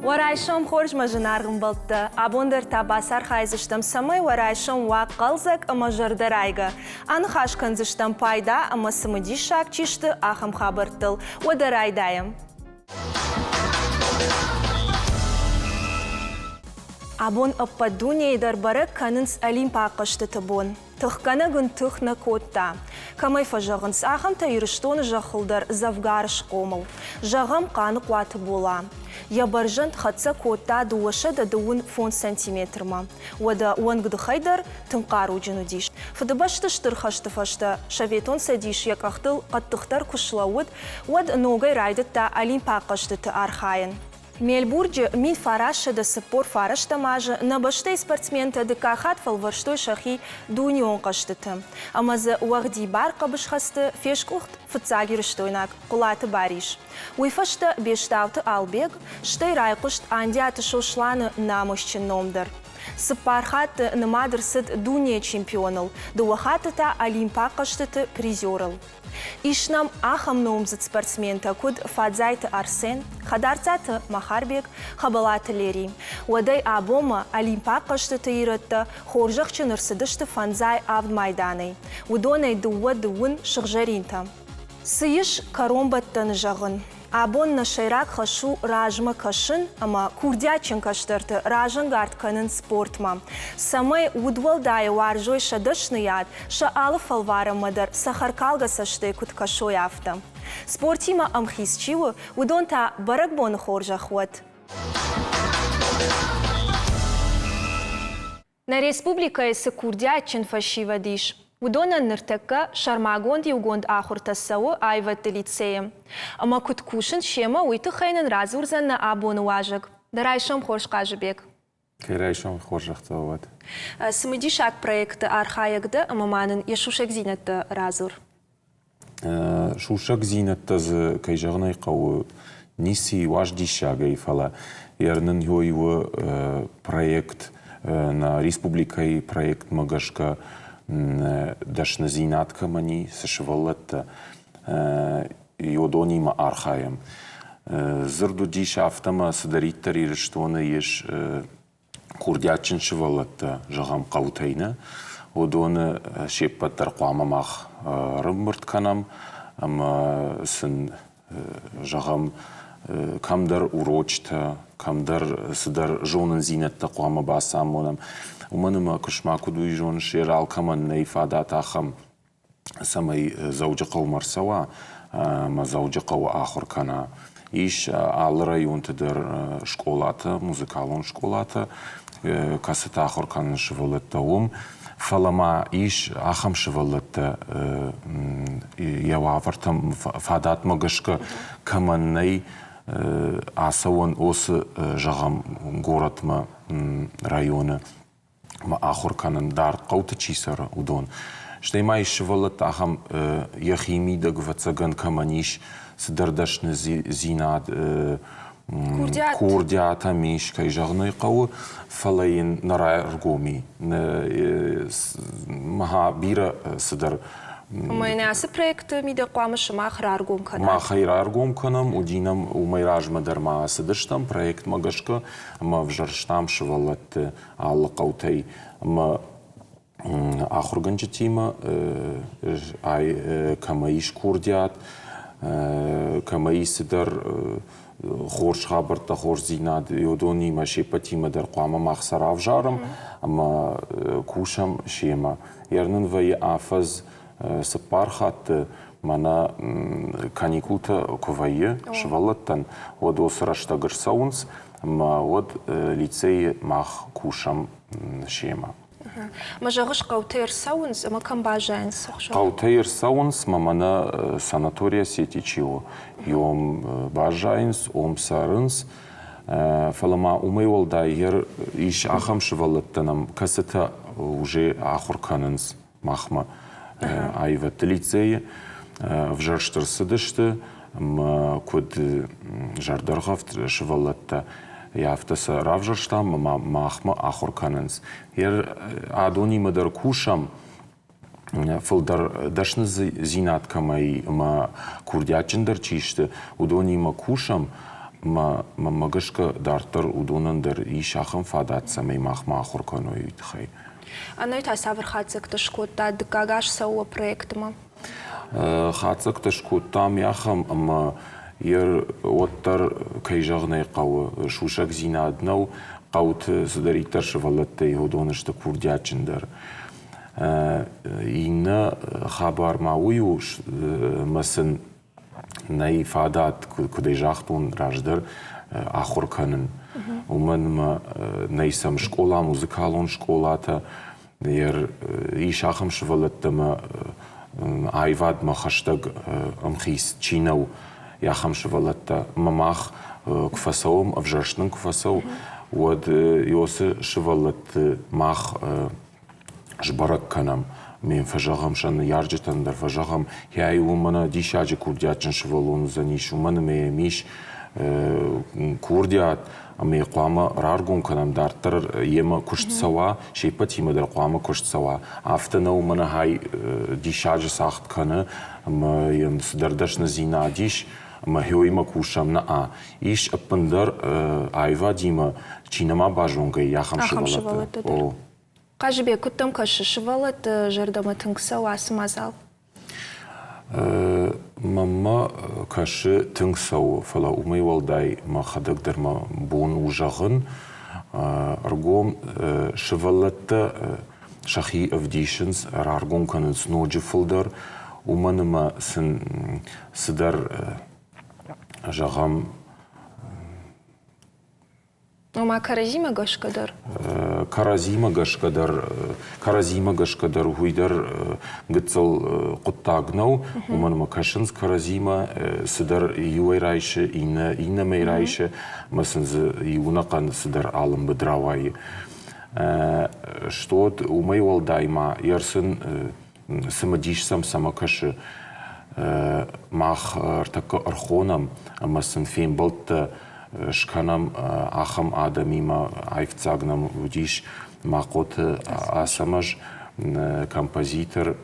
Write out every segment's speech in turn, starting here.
Уӕ райсом хорз, мӕ зынаргъ ӕмбӕлттӕ! Абон дӕр та бацархайдзыстӕм, цӕмӕй уӕ райсом уа хъӕлдзӕг ӕмӕ зӕрдӕрайгӕ. Аныхас кӕндзыстӕм пайда ӕмӕ цымыдисаг чи сты, ахӕм хабӕрттыл. Уӕдӕ райдайӕм. Абон ӕппӕт дунейы дӕр бӕрӕг кӕнынц Олимпаг хъӕзтыты бон. Тыхгӕнӕг ын тых нӕ кодта. Кӕмӕй фӕзӕгъынц, ахӕмтӕ Ирыстоны зӕххыл дӕр дзӕвгар схъомыл. Зӕгъӕм, Хъаныхъуаты Бола. Йӕ бӕрзӕнд хӕццӕ кодта 225 сантиметрмӕ. Уӕдӕ уӕнгдыхӕй дӕр тынг хъаруджын уыдис. Фыдыбӕсты Стыр хӕсты фӕстӕ Советон Цӕдис йӕ къӕхтыл хъӕддыхдӕр куы слӕууыд, уӕд ногӕй райдыдта Олимпаг хъӕзтыты архайын. Мельбурджы 1949 азы нӕ бӕстӕйы спортсментӕ дыккаг хатт фӕлвӕрстой сӕхи дунеон хъӕзтыты. Ӕмӕ дзы уӕгъдибар хъӕбысхӕсты фесгуыхт фыццаг ирыстойнаг Хъуылаты Барис. Уый фӕстӕ Бестауты Албег, стӕй райхъуыст Андиаты Сосланы намысджын ном дӕр. Цыппар хатты нымад ӕрцыд дунейы чемпионыл, дыууӕ хатты та Олимпаг хъӕзтыты призерыл. Ис нӕм ахӕм номдзыд спортсментӕ, куыд Фадзайты Арсен, Хӕдарцаты Махарбег, Хӕбӕлаты Лери. Уӕдӕй абонмӕ Олимпаг хъӕзтыты ирӕттӕ хорзӕхджын ӕрцыдысты фӕндзай авд майданӕй, уыдонӕй дыууӕ дыууын сыгъзӕринтӕ. Цы ис кӕронбӕттӕны зӕгъын? Абон нӕ сӕйраг хӕс у размӕ кӕсын ӕмӕ курдиатджын кӕстӕрты разӕнгард кӕнын спортмӕ, цӕмӕй удуӕлдайӕ уарзой сӕ дӕсныйад, сӕ алы фӕлварӕнмӕ дӕр цӕхӕркалгӕ цӕстӕй куыд кӕсой, афтӕ. Спортимӕ ӕмхиц чи у, уыдон та бӕрӕгбоны хорзӕх уӕд! Нӕ республикӕйы цы курдиатджын фӕсивӕд ис, уыдонӕн ныртӕккӕ сӕрмагонд иугонд ахуыртӕ цӕуы аивӕдты лицейы. Ӕмӕ куыд кусынц семӕ, уый тыххӕй нын радзурдзӕн нӕ абоны уазӕг. Дӕ райсом хорз, Хъазыбег! Кӕй райсом хорзӕхтӕ уӕд! Цымыдисаг проекты архайӕг дӕ ӕмӕ ма нын йӕ сусӕгдзинӕдтӕ радзур. Сусӕгдзинӕдтӕ дзы, кӕй зӕгъын ӕй хъӕуы, ницы уаздиссагӕй, фӕлӕ нын у проект нӕ республикӕйы проектмӕ гӕсгӕ дӕсныдзинад кӕмӕн и, цы сывӕллӕттӕ, уыдонимӕ архайӕм. Дзырд уыдис афтӕ ӕмӕ цыдӕриддӕр Ирыстоны ис курдиатджын сывӕллӕттӕ, зӕгъӕм, хъӕутӕй нӕ, уыдоны се ппӕт дӕр хъуамӕ мах ӕрӕмбырд кӕнӕм ӕмӕ сын, зӕгъӕм, кӕмдӕр урочытӕ, кӕмдӕр цыдӕр зонындзинӕдтӕ хъуамӕ бацамонӕм. Уымӕн ӕмӕ куыстмӕ куыд уый зоныс, алкӕмӕн нӕй фадат ахӕм цӕмӕй Дзӕуджыхъӕумӕ ӕрцӕуа ӕмӕ Дзӕуджыхъӕуы ахуыр кӕна. Ис алы районты дӕр скъолатӕ, музыкалон скъолатӕ, кӕцытӕ ахуыр кӕнынц сывӕллӕттӕ уым. Фӕлӕ ма ис ахӕм сывӕллӕттӕ, йӕ уавӕртӕм, фадатмӕ гӕсгӕ кӕмӕн нӕй ацӕуӕн уыцы, зӕгъӕм, горӕтмӕ, районы. ӕмӕ ахуыр кӕнын дард хъӕуты чи цӕры, уыдон. Стӕй ма ис сывӕллӕттӕ ахӕм йӕхи мидӕг, ӕвӕццӕгӕн, кӕмӕн ис цыдӕр дӕсныдзинад, курдиат ӕм ис, кӕй зӕгъын ӕй хъӕуы, фӕлӕ йын нӕ раргом и. Мӕ бирӕ цыдӕр Ӕмӕ йын ацы проекты мидӕг хъуамӕ сымах раргом кӕнат? Мах ӕй раргом кӕнӕм, уыди нӕм уымӕй размӕ дӕр ма цыдыстӕм проектмӕ гӕсгӕ ӕмӕ ӕвзӕрстам сывӕллӕтты алы хъӕутӕй ӕмӕ ахуыргӕнджытимӕ кӕмӕ ис курдиат, кӕмӕ ис цыдӕр хорз хабӕрттӕ, хорздзинад, уыдонимӕ се ппӕтимӕ дӕр хъуамӕ мах сӕ равзарӕм ӕмӕ кусӕм семӕ. Йер нын вӕййы афӕдз цыппар хатты мӕнӕ каникултӕ куы вӕййы сывӕллӕттӕн, уӕд уыцы рӕстӕг ӕрцӕуынц ӕмӕ уӕд лицейы мах кусӕм семӕ. Мӕ зӕгъыс, хъӕутӕй ӕрцӕуынц ӕмӕ кӕм баззайынц ӕхсӕв? Хъӕутӕй ӕрцӕуынц ӕмӕ мӕнӕ санаторий Осети чи у, уым баззайынц, уым цӕрынц. Фӕлӕ ма уымӕй уӕлдай ис ахӕм сывӕллӕттӕ нӕм, кӕцытӕ уже ахуыр кӕнынц махмӕ аивӕдты лицейы ӕвзӕрст ӕрцыдысты ӕмӕ куыд зӕрдӕргъӕвд сывӕллӕттӕ афтӕ сӕ равзӕрстам ӕмӕ махмӕ ахуыр кӕнынц. Адонимӕ дӕр кусӕм, фылдӕр дӕсныдзинад кӕмӕй ӕмӕ курдиатджындӕр чи сты, уыдонимӕ кусӕм. Мӕнмӕ гӕсгӕ, дарддӕр уыдонӕн дӕр ис ахӕм фадат, цӕмӕй махмӕ ахуыр кӕной, уый тыххӕй. Ӕнӕуи та цавӕр хатдзӕгтӕ скодта дыккаг аз цӕуы проектмӕ? Хатдзӕгтӕ скодтам ахӕм, ӕмӕ йӕ уӕддӕр, кӕй зӕгъын ӕй хъӕуы, сусӕгдзинад нӕу, хъӕуты цыдӕриддӕр сывӕллӕттӕй уыдон сты курдиатджындӕр. Иннӕ хабар ма уый у, ӕмӕ сын нӕй фадат, куыд ӕй загътон раздӕр, ахуыр кӕнын. Уымӕн ӕмӕ нӕй сӕм скъола, музыкалон скъолатӕ, ис ахӕм сывӕллӕттӕ ӕмӕ аивадмӕ хӕстӕг ӕмхиц чи нӕу, ахӕм сывӕллӕттӕ. Ӕмӕ мах куы фӕцӕуӕм, ӕвзӕрст нын куы фӕцӕуы, уӕд уыцы сывӕллӕтты мах сбӕрӕг кӕнӕм. Ме фӕзӕгъӕм сӕ ныййарджытӕн дӕр фӕзӕгъӕм, ай уымӕн диссаджы курдиатджын сывӕллон уыдзӕнис, уымӕн ӕмӕ йӕм ис курдиат, ӕмӕ йӕ хъуамӕ раргом кӕнӕм дарддӕр йемӕ куыст цӕуа, се ппӕтимӕ дӕр хъуамӕ куыст цӕуа. Афтӕ нӕу, мӕнӕ хай диссаджы цагъд кӕны ӕмӕ йӕм цыдӕр дӕсныдзинад ис, ӕмӕ хиоимӕ кусӕм нӕ ис ӕппындӕр аивадимӕ чи нӕма базонгӕ и, ахӕм сывӕллӕттӕ. Хъазыбег, куыд дӕм кӕсы, сывӕллӕтты зӕрдӕмӕ тынг цӕуы ацы мадзал? Мӕнмӕ кӕсы, тынг цӕуы, фӕлӕ уымӕй уӕлдай мӕхӕдӕг дӕр мӕ бон у зӕгъын, ӕргом сывӕллӕттӕ сӕхи ӕвдисынц, раргом кӕнынц ноджы фылдӕр, уымӕн ӕмӕ сын цыдӕр, зӕгъӕм, Ома кӕрӕдзимӕ гӕсгӕ дӕр? Кӕрӕдзимӕ гӕсгӕ дӕр, кӕрӕдзимӕ гӕсгӕ дӕр уый дӕр гыццыл хъуыддаг нӕу, уымӕн ӕмӕ кӕсынц кӕрӕдзимӕ, цыдӕр иуӕй райсы, иннӕ иннӕмӕй райсы, ӕмӕ сын дзы иунӕхъӕн цыдӕр алымбыд рауайы. Стод уымӕй уӕлдай ма йӕ сын цымыдис сӕм цӕмӕ кӕсы, мах ӕртӕккӕ ӕрхонӕм ӕмӕ сын фембӕлдтӕ скӕнӕм ахӕм адӕмимӕ. Айфыццаг нӕм уыдис Махъоты Ацӕмӕз, композитор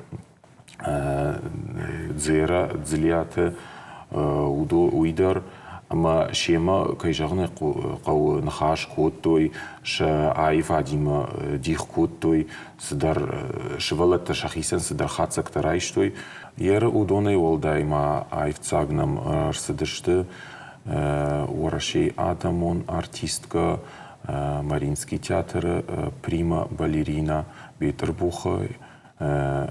Дзера Дзлиаты, уый дӕр. Ӕмӕ семӕ, кӕй зӕгъын ӕй хъӕуы, ныхас кодтой, сӕ аивадимӕ дих кодтой, цыдӕр сывӕллӕттӕ сӕхицӕн цыдӕр хатдзӕгтӕ райстой. Еры уыдонӕй уӕлдай ма айфыццаг нӕм ӕрцыдысты Уӕрӕсейы адӕмон артисткӕ, Мариинский театры прима-балерина Бетъырбухы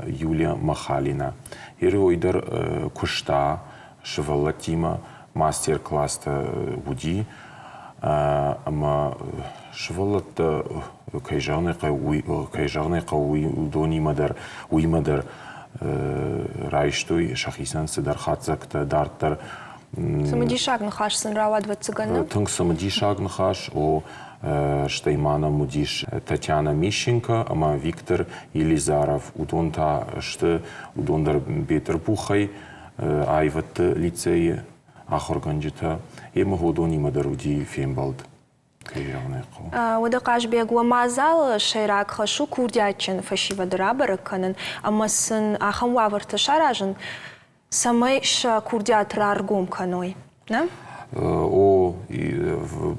Юлия Махалина. Еры дӕр куыста сывӕллӕттимӕ, мастер-класстӕ уыди ӕмӕ сывӕллӕттӕ, кӕй зӕгъын ӕй хъӕуы, кӕй зӕгъын ӕй хъӕуы, уыдонимӕ дӕр, уыимӕ дӕр райстой сӕхицӕн цыдӕр хатдзӕгтӕ дарддӕр. Цымыдисаг ныхас сын рауад, ӕвӕццӕгӕн. Тынг цымыдисаг ныхас, о. Стӕй ма нӕм уыдис Татьяна Мищенко ӕмӕ Виктор Елизаров. Уыдон та сты, уыдон дӕр Бетъырбухӕй аивӕдты лицейы ахуыргӕнджытӕ. Емӕ уыдонимӕ дӕр уыди фембӕлд. Кӕй зӕгъын ӕй хъӕуы. Уӕдӕ Хъазбег, уӕ мадзалы сӕйраг хӕс у курдиатджын фӕсивӕды рабӕрӕг кӕнын ӕмӕ сын ахӕм уавӕртӕ саразын, цӕмӕй сӕ курдиат раргом кӕной, нӕ? О,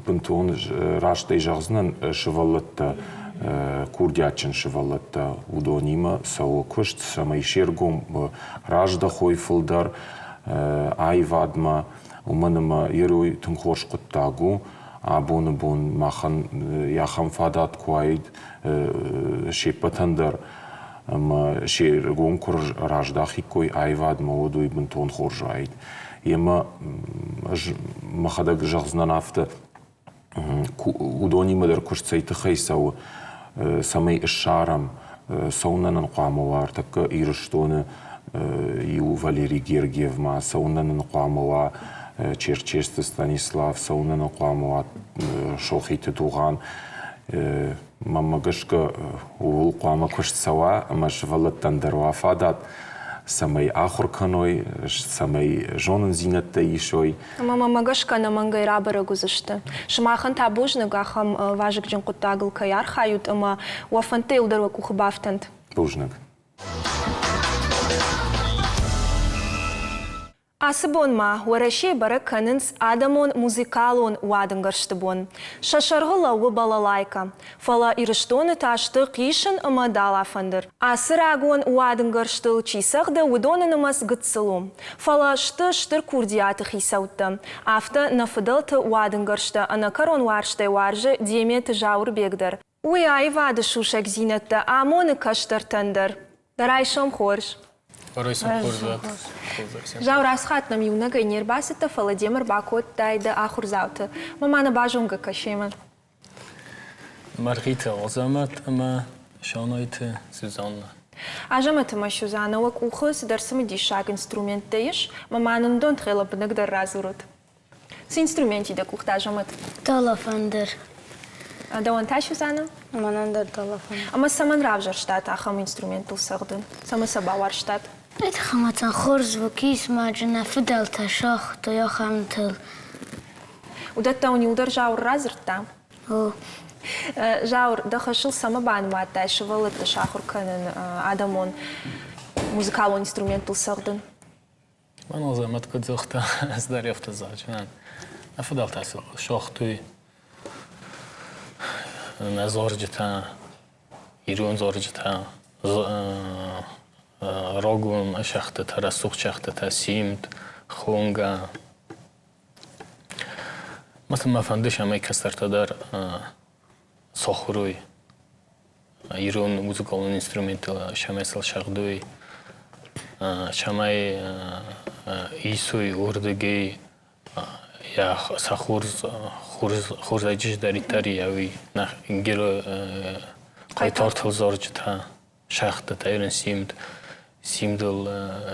бынтон растӕй зӕгъдзынӕн, сывӕллӕттӕ, курдиатджын сывӕллӕттӕ, уыдонимӕ цӕуы куыст, цӕмӕй се ргом раздӕхой фылдӕр аивадмӕ, уымӕн ӕмӕ Ерой тынг хорз хъуыддаг у. Абоны бон махӕн ахӕм фадат куы уаид се ппӕтӕн дӕр, ӕмӕ се ргом куы раздахиккой аивадмӕ, уӕд уый бынтон хорз уаид. Емӕ ӕз мӕхӕдӕг зӕгъдзынӕн афтӕ, уыдонимӕ дӕр куыст цӕй тыххӕй цӕуы, цӕмӕй ссарӕм, цӕуылнӕ нын хъуамӕ уа ӕртӕккӕ Ирыстоны иу Валерий Гергиевмӕ, цӕуылнӕ нын хъуамӕ уа Черчесты Станислав, цӕуылнӕ нын хъуамӕ уа Сохиты Тугъан. Мӕнмӕ гӕсгӕ, ууыл хъуамӕ куыст цӕуа ӕмӕ сывӕллӕттӕн дӕр уа фадат, цӕмӕй ахуыр кӕной, цӕмӕй зонындзинӕдтӕ исой. Ӕмӕ мӕнмӕ гӕсгӕ ӕнӕмӕнгӕй рабӕрӕг уыдзысты. Сымахӕн та бузныг, ахӕм вазыгджын хъуыддагыл кӕй архайут ӕмӕ уӕ фӕндтӕ иуылдӕр уӕ къухы бафтӕнт. Бузныг. Ацы бон ма Уӕрӕсейы бӕрӕг кӕнынц адӕмон музыкалон уадынгӕрзты бон. Сӕ сӕргъы лӕууы балалайкӕ. Фӕлӕ Ирыстоны та сты хъисын ӕмӕ далафӕндыр. Ацы рагон уадынгӕрзтыл чи цӕгъды, уыдоны нымӕц гыццыл у. Фӕлӕ сты стыр курдиаты хицӕуттӕ. Афтӕ нӕ фыдӕлты уадынгӕрзтӕ ӕнӕкӕрон уарзтӕй уарзы Деметы Зауырбег дӕр. Уый аивады сусӕгдзинӕдтӕ амоны кӕстӕртӕн дӕр. Дӕ райсом хорз! Райсом хорз уӕд. Зауыр, ацы хатт нӕм иунӕгӕй не рбацыдтӕ, фӕлӕ демӕ ӕрбакодтай дӕ ахуырдзауты. Мӕ ма нӕ базонгӕ кӕсемӕ. Мӕргъиты Азӕмӕт ӕмӕ Шанайты Сюзаннӕ. Азӕмӕт ӕмӕ Сюзаннӕ, уӕ къухы цыдӕр цымыдисаг инструменттӕ ис, мӕ ма нын уыдон тыххӕй лӕмбынӕгдӕр радзурут. Цы инструменти дӕ къухтӕ, Азӕмӕт? Талафӕндыр. Дӕуӕн та, Сюзаннӕ? Мӕнӕн дӕр талафӕндыр. Ӕмӕ цӕмӕн равзӕрстат ахӕм инструменттыл цӕгъдын? Цӕмӕн сӕ бауарзтат? Хӕмӕтӕн хорз уыд, маджы нӕ фыдӕлтӕ сагътой ахӕмтыл. Уыдӕттӕ уын иудӕр Зауыр радзырдта? О. Зауыр, дӕ хӕсыл цӕмӕ банымадтай сывӕллӕтты сахуыр кӕнын адӕмон музыкалон инструменттыл цӕгъдын? Мӕн Азӕмӕт куыд загъта, ӕз дӕр афтӕ зӕгъдзынӕн. Нӕ фыдӕлтӕ сагътой нӕ зарджытӕ, ирон зарджытӕ, рагон шахтӕтӕ, рӕсугъд шахтӕтӕ, симд, хонгӕ. Мӕ фӕнды, цӕмӕй кӕстӕртӕ дӕр сахуыр ирон музыкалон инструменттыл цӕмӕй сыл сӕгъдой, цӕмӕй исой уырдыгӕй сӕ хорзӕй чыздӕриддӕр уый хъайтартыл зарджытӕ, шахтӕтӕ ирон симд, симдыл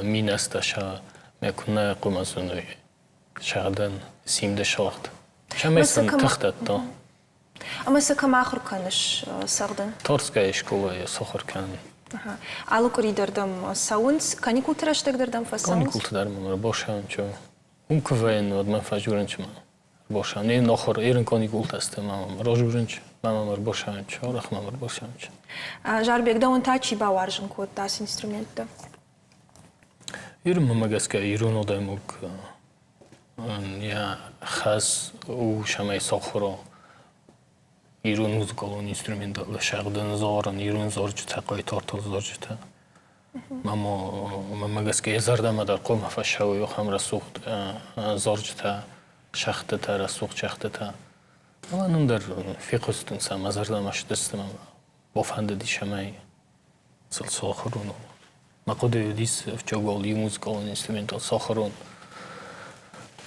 минӕстӕ сӕ мӕ куыннӕ хъуамӕ зоной сӕгъдӕн симды сагъд. Цӕмӕй сын тых дӕтта. Ӕмӕ сӕ кӕм ахуыр кӕныс цӕгъдын? Торская школайы сахуыр кӕнын. Алы къуыри дӕр дӕм цӕуынц? Каникулты рӕстӕг дӕр дӕм фӕцӕуынц? Каникулты дӕр мӕм ӕрбацӕуынц. Уым куы вӕййын, уӕд мӕм фӕдзурынц мӕ ӕрбацӕуын. Ирын ахуыр, ирын каникултӕ сты, мӕ мӕм разурынц, мӕ мӕм ӕрбацӕуынц, арӕх мӕм ӕрбацӕуынц. Зарбег, дӕуӕн та чи бауарзын кодта ацы инструменттӕ? Ирынмӕ гӕсгӕ ирон адӕймаг йӕ хӕс у, цӕмӕй сахуыра ирон музыкалон инструменттӕ сӕгъдын, зарын, ирон зарджытӕ, хъайтартыл зарджытӕ. Мӕнмӕ гӕсгӕ йӕ зӕрдӕмӕ дӕр хъуамӕ фӕцӕуой ахӕм рӕсугъд зарджытӕ, шахтӕтӕ, рӕсугъд шахтӕтӕ. Ӕмӕ нын дӕр фехъуыстон сӕ, мӕ зӕрдӕмӕ сдысты мӕ бафӕндыди, цӕмӕй сыл сахуыр уон. Мӕ хъуыды уыдис ӕвчагол иу музыкалон инструментыл сахуыр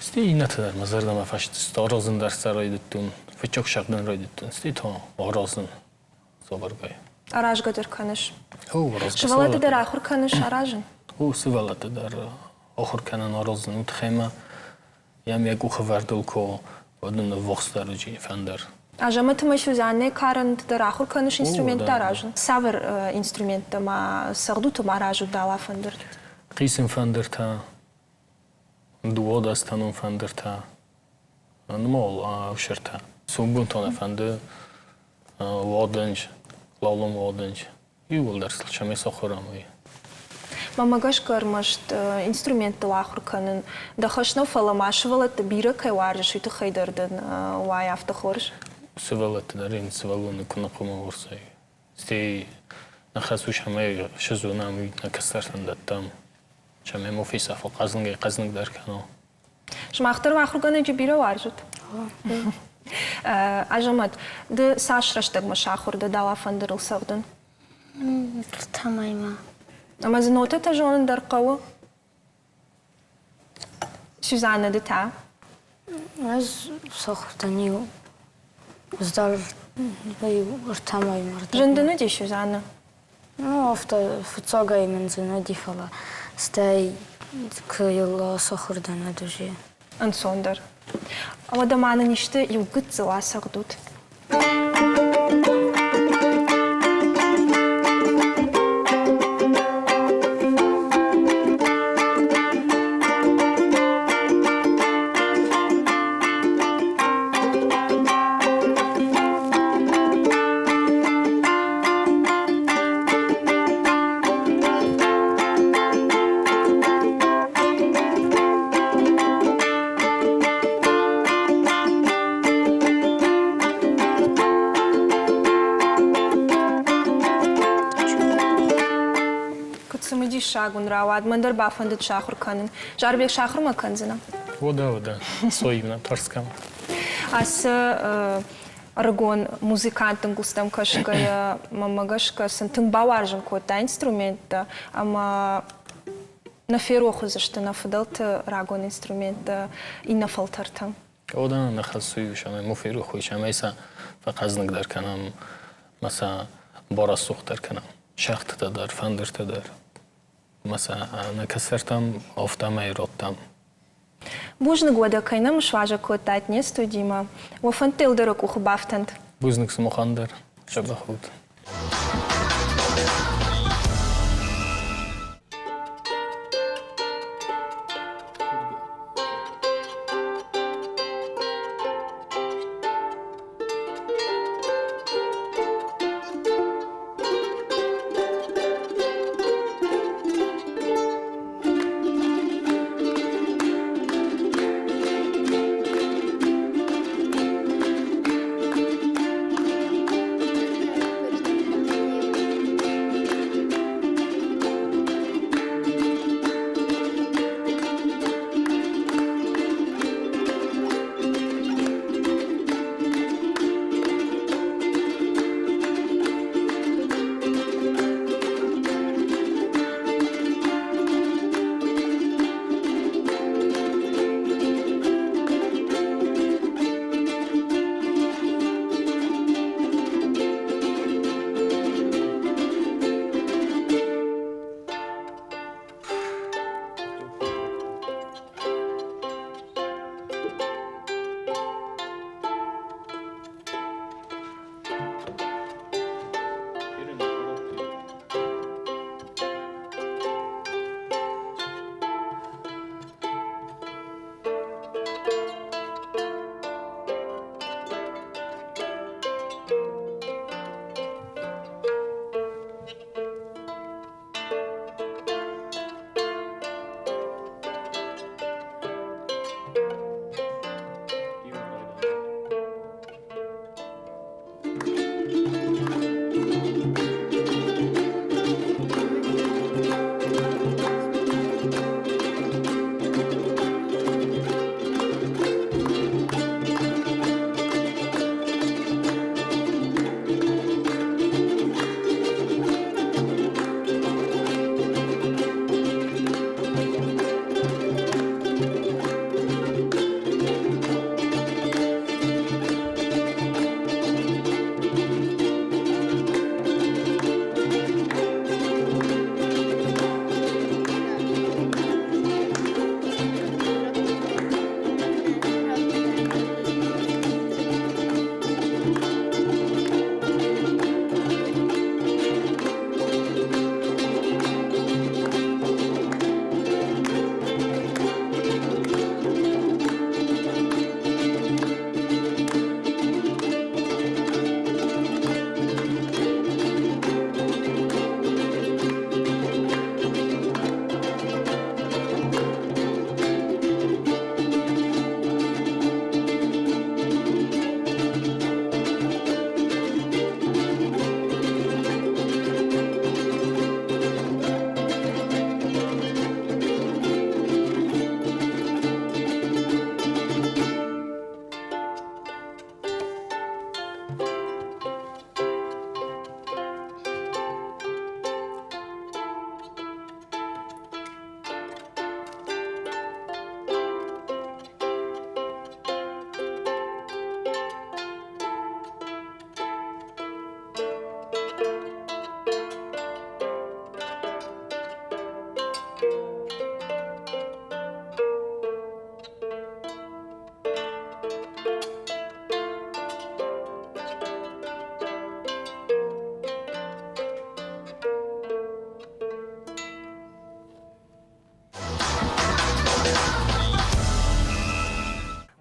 Стӕй иннӕтӕ дӕр мӕ зӕрдӕмӕ фӕстысты, аразын дӕр сӕ райдыдтон, фыццаг сӕгъдын райдыдтон, стӕй та аразын цавӕргай. Аразгӕ дӕр кӕныс? О, аразгӕ. Сывӕллӕтты дӕр ахуыр кӕныс аразын? О, сывӕллӕтты дӕр ахуыр кӕнын аразын, уый тыххӕй мӕ йӕм йӕ къухӕвӕрдыл куы уӕд ын ӕввахсдӕр уыди фӕндыр. Азӕмӕты ма Сюзаннӕйы карӕнты дӕр ахуыр кӕныс инструменттӕ аразын? Цавӕр инструменттӕ ма цӕгъдут ӕмӕ аразут дала фӕндыр? Хъисын фӕндыртӕ, дыууадӕстӕнон фӕндыртӕ, нымӕуыл ӕфсӕртӕ. Сомбонтон фӕнды уадындз, лалом уадындз. Иууылдӕр сыл цӕмӕй сахуырӕм, уый. Мӕнмӕ гӕсгӕ ӕрмӕст инструменттыл ахуыр кӕнын дӕ хӕс нӕу, фӕлӕ ма сывӕллӕтты бирӕ кӕй уарзыс, уый тыххӕй дӕр дын уайы афтӕ хорз. Сывӕллӕтты дӕр йын сывӕллоны куы нӕ хъуамӕ уарзай. Стӕй нӕ хӕс у, цӕмӕй сызонӕм, уый нӕ кӕстӕртӕн дӕттӕм, цӕмӕй ма фесӕфа, хъӕзныгӕй-хъӕзныгдӕр кӕна. Сымах дӕр уӕ ахуыргӕнӕджы бирӕ уарзут? Азӕмӕт, ды цас рӕстӕгмӕ сахуыр дӕ дала фӕндырыл цӕгъдын? Ӕртӕмӕймӕ. Ӕмӕ дзы нотӕтӕ зонын дӕр хъӕуы? Сюзаннӕ, ды та? Ӕз сахуыр дӕн иу ӕз иу ӕртӕмӕймӕ. Зын дын уыди, Сюзаннӕ? Ну, афтӕ фыццагӕй мын дзы нӕ фӕлӕ стӕй куы йыл сахуыр дӕн ӕдыжы. Ӕнцондӕр. Уӕдӕ ма нын исты иу гыццыл ацӕгъдут. Диссаг уын рауад, мӕн дӕр бафӕндыд сахуыр кӕнын. Зарбег, сахуыр мӕ кӕндзынӕ? О да, о да. Соимӕ тӕрсгӕ. Ацы ӕрыгон музыкантты ӕнгуылдзтӕм кӕсгӕйӕ, мӕнмӕ гӕсгӕ сын тынг бауарзын кодта инструменттӕ ӕмӕ нӕ ферох уыдзысты нӕ фыдӕлты рагон инструменттӕ иннӕ фӕлтӕртӕм. Ода нӕ хӕссуй ӕмӕ мо ферох уй, ӕмӕ сӕ фӕхъӕзныгдӕр кӕнӕм, ма сӕ барӕсугъддӕр кӕнӕм. Шахтытӕ дӕр, фӕндыртӕ дӕр. Ма сӕ нӕ кӕстӕртӕм афтӕмӕй радтам. Бузныг уӕдӕ, кӕй нӕм суазӕг кодтат не студимӕ. Уӕ фӕндтӕ дӕр къухы бафтӕнт. Бузныг сымахӕн дӕр. Зӕрдӕ худт.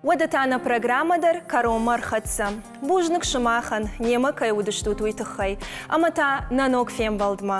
Уӕдӕ та нӕ программӕ дӕр кӕронмӕ ӕрхӕццӕ. Бузныг сымахӕн, немӕ кӕй уыдыстут, уый тыххӕй. Ӕмӕ та нӕ ног фембӕлдмӕ.